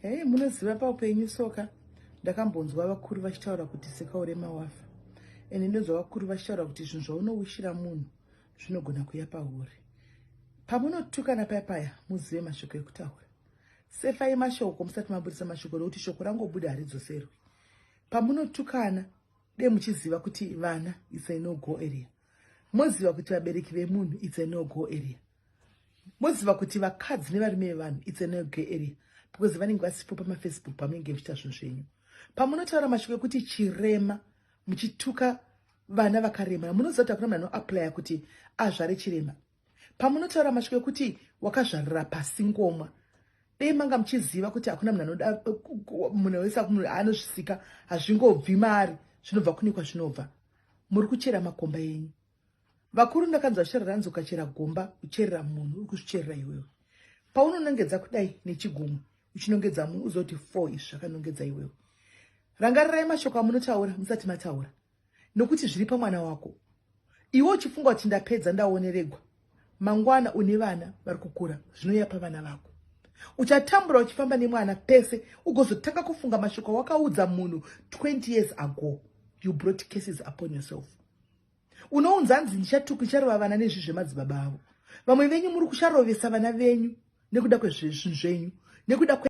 Hey, munoziva paupenyu soka ndakambonzwa vakuru vachitaura kuti seka urema wafa, ende ndinonzwa vakuru vachitaura kuti zvinhu zvaunowishira munhu zvinogona kuya pauri. Pamunotukana paya paya, muzive mashoko ekutaura. Sefai mashoko musati maburisa mashoko, nokuti shoko rangobuda haridzoserwi. Pamunotukana, de muchiziva kuti vana, it's a no go area. Moziva kuti vabereki vemunhu, it's a no go area. Moziva kuti vakadzi nevarume vevanhu, it's a no go area, because vanenge vasipo pamaFacebook pamunenge muchiita zvinhu zvenyu. Pamunotaura mashoko ekuti chirema, muchituka vana vakaremara, munoziva kuti hakuna munhu anoapplya kuti azvare chirema. Pamunotaura mashoko ekuti wakazvarira pasi ngomwa, dei manga muchiziva kuti hakuna munhu anoda munhu wese anozvisika. Hazvingobvi mari, zvinobva kune kwazvinobva. Muri kuchera makomba enyu. Vakuru ndakanzwa vachitaura, ranzi ukachera gomba ucherera munhu, uri kuzvicherera iwewe. Paunonongedza kudai nechigumwe uchinongedza munhu, uzoti four izvi zvakanongedza iwewe. Rangarirai mashoko amunotaura musati mataura, nokuti zviri pamwana wako. Iwe uchifunga kuti ndapedza, ndaoneregwa, mangwana une vana vari kukura, zvinoya pavana vako. Uchatambura uchifamba nemwana pese, ugozotanga kufunga mashoko awakaudza munhu 20 years ago. You brought cases upon yourself. Unounza nzi ndichatuka, ndicharova vana nezvi zvemadzibaba avo. Vamwe venyu muri kucharovesa vana venyu nekuda kwezvinhu zvenyu, nekuda.